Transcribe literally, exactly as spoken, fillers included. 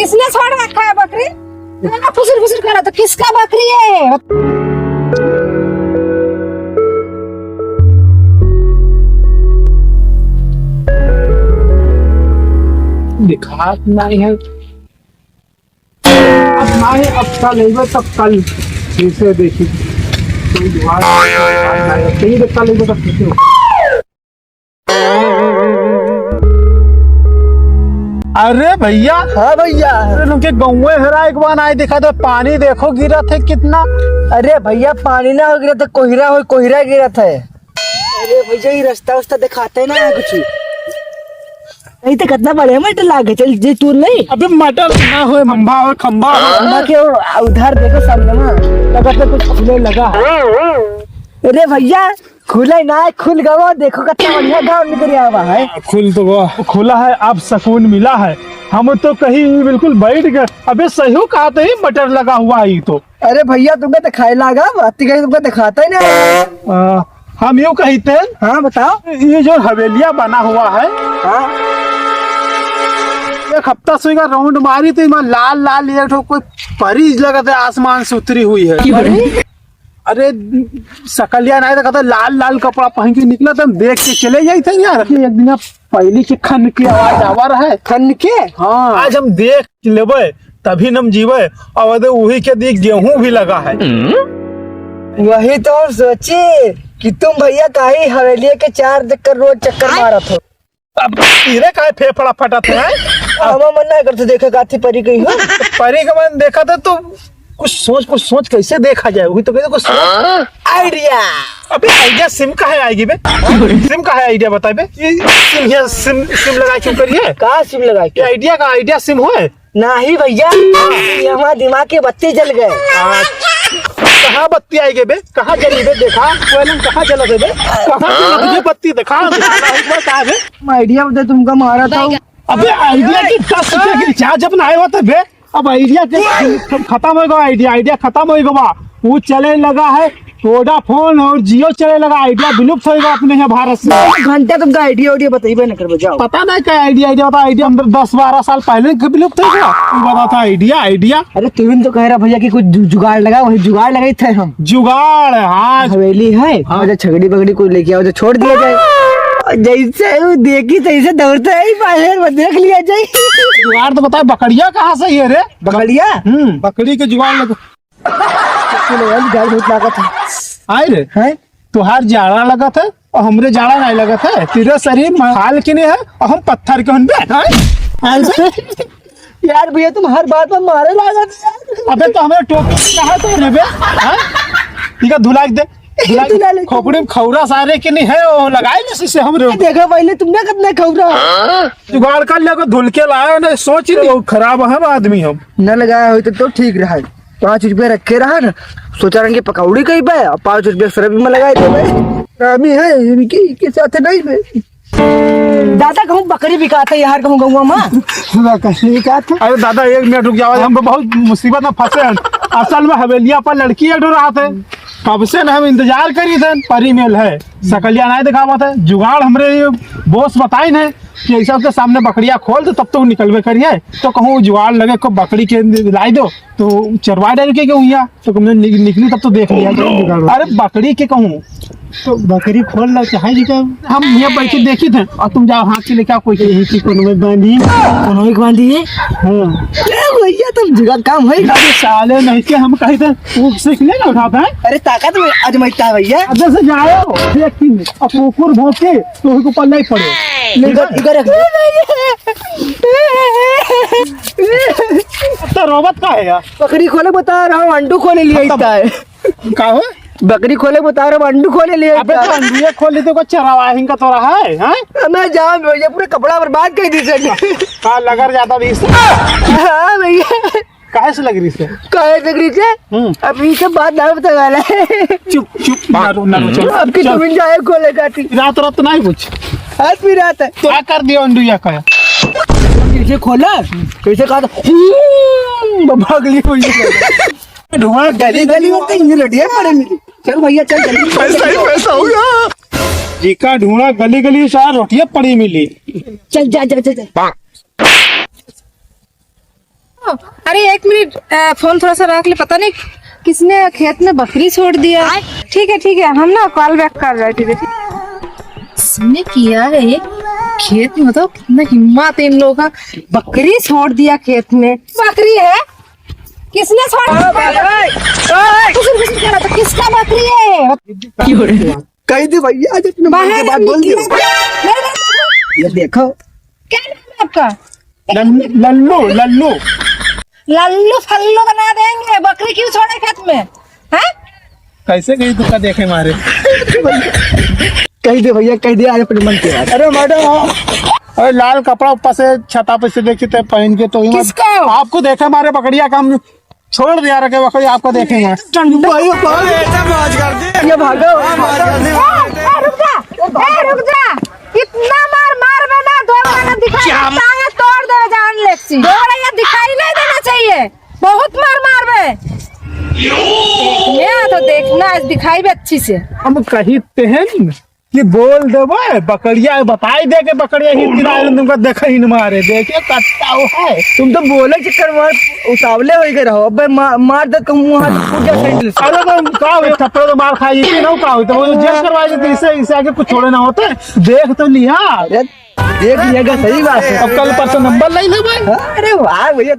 इसने छोड़ रखा है बकरी। इतना फुसुर फुसुर करा तो किसका बकरी है? दिखात नहीं है। अब ना है, अब कल अइबे तब कल फिर से देखी। कोई जुगाड़ नहीं है, कल अइबे तब फिर से। अरे भैया। हाँ भैया। अरे उनके गौवे हरा एक बार आए दिखा दे, पानी देखो गिरत है कितना। अरे भैया पानी ना हो गिरत है, कोहिरा हो, कोहिरा गिरत है। अरे भैया ये रास्ता उस्ता दिखाते ना है कुछ। नहीं तो कितना बढ़िया मटर लागे, चल जे तू नहीं। अबे मटर ना होए, खंभा होए, खंभा होए। खंभा के उ-, उधर देखो सामने में, लगत है कुछ खुले लगा है। अरे भैया, खुले ना है, खुल गवा, देखो कितना बढ़िया घाम निकल आवा है। खुल तो गवा, खुला है, अब सुकून मिला है। हम तो कहीं बिल्कुल बैठ गए। अबे सही कहा तो ही मटर लगा हुआ है ये तो। अरे भैया, तुमको दिखाए लागा, बात कहीं तुमको दिखाता ही नहीं। आ, हम यूं कहते हैं, हाँ, बताओ। ये जो हवेलिया बना हुआ है, हाँ। एक हफ्ता से इका round मारी तो इमा लाल लाल ये ठो कोई परी लगत है, आसमान से उतरी हुई है। परी? अरे, सकलिया नहीं देखा था, लाल लाल कपड़ा पहन के निकला था, हम देख के चले जाई थे यार। एक दिन पहली के खन के आवाज आवा रहा है। खन के? हाँ। आज हम देख लेबे, तभी न हम जीवे। और दे वही के दी गेहूं भी लगा है। वही तो हम सोची कि तुम भैया काहे हवेलिया के चार चक्कर, रोज चक्कर मारत हो। अब तेरे काहे फेफड़ा फटत है? हमार मन ना करते देखे काथी परी गई हो। परी के मन देखा था तो कुछ सोच, कुछ सोच कैसे देखा जाए, वही तो कहते कुछ सोच। Idea। अबे idea सिम काहे आएगी बे? सिम काहे idea बताए बे? ये सिम, ये सिम, सिम लगा क्यों करिए? का सिम लगा ये के? Idea का idea सिम होए? नहीं भैया, ये हमार दिमाग के बत्ती जल गए। आ, कहाँ बत्ती आएगी बे? कहाँ जली बे? देखा, कोयलन कहाँ जलत है बे? कहाँ जलत है बे? बत्ती देखा, देखा, एक बार कहाँ बे? Idea बता तुमका मारा था। अबे idea की दस रुपया की charge अपना आया हुआ था बे। अब idea के खत्म होइगा, idea, idea खत्म होइगा बा। वो चले लगा है Vodafone और Jio चले लगा, idea विलुप्त होइगा अपने यहाँ भारत से। एक घंटा तुमका idea, idea बताइबे न करबे, जाओ। पता नहीं क्या idea, idea बता, idea हम दस बारह साल पहले के विलुप्त होइगा। तू बता था idea, idea। अरे तुम तो कह रहा भैया कि कुछ जु-, जुगाड़ लगा, वही जुगाड़ लगाई थे हम। जुगाड़, हाँ। हवेली है, हाँ। अच्छा छगड़ी बगड़ी कोई लेके आओ, जो छोड़ दिया जाए। जैसे वो देखी तैसे दौड़ते ही बाहर में देख लिया जाए। जुगाड़ तो बता, बकरिया कहाँ से है रे? बकरिया? हम्म। बकरी के जुगाड़ लग। चलो यार, डर बहुत लागत है। आए रे। हैं? तुहार जाड़ा लगत है और हमरे जाड़ा नहीं लगत है। तेरे शरीर में हाल के नहीं है और हम पत्थर के हन बे। हैं? यार भैया, तुम हर बात में मारे लागत यार। अबे तो हमारे टोपी कहाँ तो रे बे? हैं? ठीक है, धुला के दे। धुला के धुला ले। खोपड़ी में खौरा सारे के नहीं है, वो लगाए ना शीशे हमरे ऊपर। देखा पहले तुमने कितना खौरा। जुगाड़ कर ले, को धुल के लाया ना, सोच रहे हो, खराब है आदमी हम। न लगाया होई तो, तो ठीक रहा। पाँच रुपया रखे रहा ना, सोचा रहे कि पकौड़ी कही बे, और पाँच रुपया शराब में लगाए थे बे। हरामी है, इनकी, इनके साथ नहीं बे। दादा कहूँ बकरी बिकात है यार, कहूँ गौवा में। बकरी बिकात है? अरे दादा एक मिनट रुक जाओ, हम बहुत मुसीबत में फंसे हैं। असल में हवेलिया पर लड़की अडो रहा थे, कब से न हम इंतजार करी थे, परी मेल है, सकलिया नहीं दिखावा थे। जुगाड़ हमरे ये boss बताइन है कि ऐसा उसके सामने बकरिया खोल दो, तब तो वो निकलबे करिए। तो कहूँ जुगाड़ लगे को बकरी के लाई दो, तो चरवा डाल के क्यों हुआ? तो तुमने नि-, निकली तब तो देख लिया जाए जुगाड़। अरे बकरी के कहूँ। तो बकरी खोल लो चाहे जी का। हम ये बैठ के देखी थे और तुम जाओ हाथ से लेके आओ कोई के। यही की कोनो में बांधी। कोनो में बांधी है? हाँ। ए भैया तुम जुगाड़ काम है। अरे साले नहीं के हम कहे थे वो सीख ले ना उठाते हैं। अरे ताकत में आजमाइता है भैया। अब से जाओ देख के अब कुकुर भौंके तो उनको पल्ला ही पड़े। इधर, इधर रख। तो रोबत का है यार? बकरी खोले बता रहा हूँ, अंडू खोले लिए इतना है। का हो? बकरी खोले बता रहा हूँ, अंडू खोले लिए अबे इतना तो है। अंडुए खोली तो को चरावा हिंगा तो रहा है, हैं? मैं जान भैया पूरे कपड़ा बर्बाद कर दी सर। का लगर जाता भी इससे? हाँ भैया। काहे से लग रही से? काहे से लग रही से? हम्म। अब ये सब बात ना बताने वाला है। चुप, चुप, ना रो, ना रो, चल। अब की चल। तुम enjoy खोले जाती। रात रात नहीं कुछ। आज भी रात है। तो क्या कर दिया अंडुया का? कैसे खोला? कैसे कहा था? हम्म, भाग ली हुई है। धुआं गली गली में कहीं लड़िया पड़े मिली। चल भैया, चल जल्दी। पैसा ही पैसा होगा। जी का ढूंढा गली गली, चार रोटियां पड़ी मिली। चल, जा, जा, जा, जा। अरे, एक मिनट, अ, फोन थोड़ा सा रख ले, पता नहीं किसने खेत में बकरी छोड़ दिया। ठीक है, ठीक है, हम ना कॉल बैक कर रहे हैं, ठीक है, ठीक। इसने किया है खेत में, तो कितना हिम्मत है इन लोगों का, बकरी छोड़ दिया खेत में। बकरी है, किसने छोड़ दिया? कुछ, कुछ कह रहा था, किसका बकरी है? कह दे भैया, आज अपने मन की बात बोल दे। नहीं, नहीं, नहीं। ये देखो। क्या नाम है आपका? लल्लू, लल्लू, लल्लू। लल्लू फल्लू बना देंगे। बकरी क्यों छोड़े खेत में? हैं? कैसे गई दुका देखे मारे? कह दे भैया, कह दे आज अपने मन की बात। अरे मैडम, अरे लाल कपड़ा ऊपर से छता पे से देखी थे पहन के, तो ही मत-, किसको? आपको देखे मारे बकरिया काम छोड़ दिया, रखे बकरी आपको देखेंगे। भाई, भाई। ये भागो। ए, ए, रुक जा। ए, रुक जा। इतना मार मारबे ना, दो बार दिखाई क्या? टांगे तोड़ देबे जान लेक्सी। दो बार ये दिखाई नहीं देना चाहिए। बहुत मार मारबे। देखने आ तो देखना, आज दिखाई भी अच्छी से। हम कही तेहन कि बोल देबे, बकरिया बताई दे के बकरिया ही किनारे तुमको देखे ही न मारे, देखे कट्टा वो है। तुम तो बोले चक्कर में उतावले हो गए रहो। अबे मा-, मार दे तुम वहाँ फूट जा सैंडल से। अरे तो का हुई, थप्पड़ तो मार खाई थी ना, का हुई, तो वो जेल करवा देते, इससे, इससे आगे कुछ छोड़े ना होते। देख तो लिया। अरे देख लिया, सही बात है। अब कल परसों नंबर ले ले भाई। अरे वाह भैया।